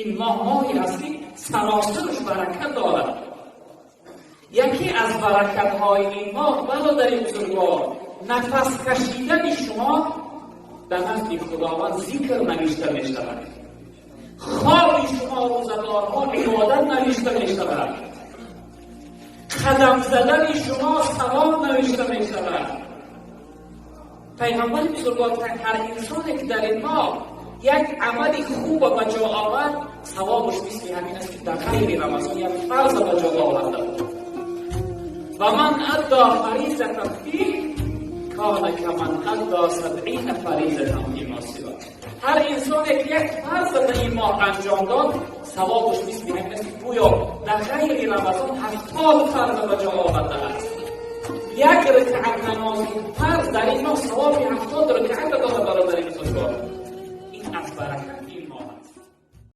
Ин моҳ моҳе аст, ки саросараш баракат дорад. Яке аз баракатҳои ин моҳ, бародари бузургвор, нафас кашидани шумо дар назди Худованд зикр навишта мешавад. Хоби шумо, рӯзадорҳо, ибодат навишта мешавад. Қадам задани шумо савоб навишта мешавад. Пайғамбари бузургвор: ҳар инсоне ки дар ин моҳ як амали хуб ба ҷо овард, савобаш мисли ҳамин аст, ки дар ғайри Рамазон як фарз ба ҷо оварда буд. Ва ман адда фаризатан фих кана каман адда 70 фаризатан фима сива. Ҳар инсоне ки як фарз дар ин моҳ анҷом дод, савобаш мисли ҳамин аст, ки гӯё дар ғайри Рамазон 70 фарз ба ҷо овардааст. Як ракъат намози фарз дар ин моҳ савоби 70 ракъат дорад. Бародари бузургвор, ин аз баракат.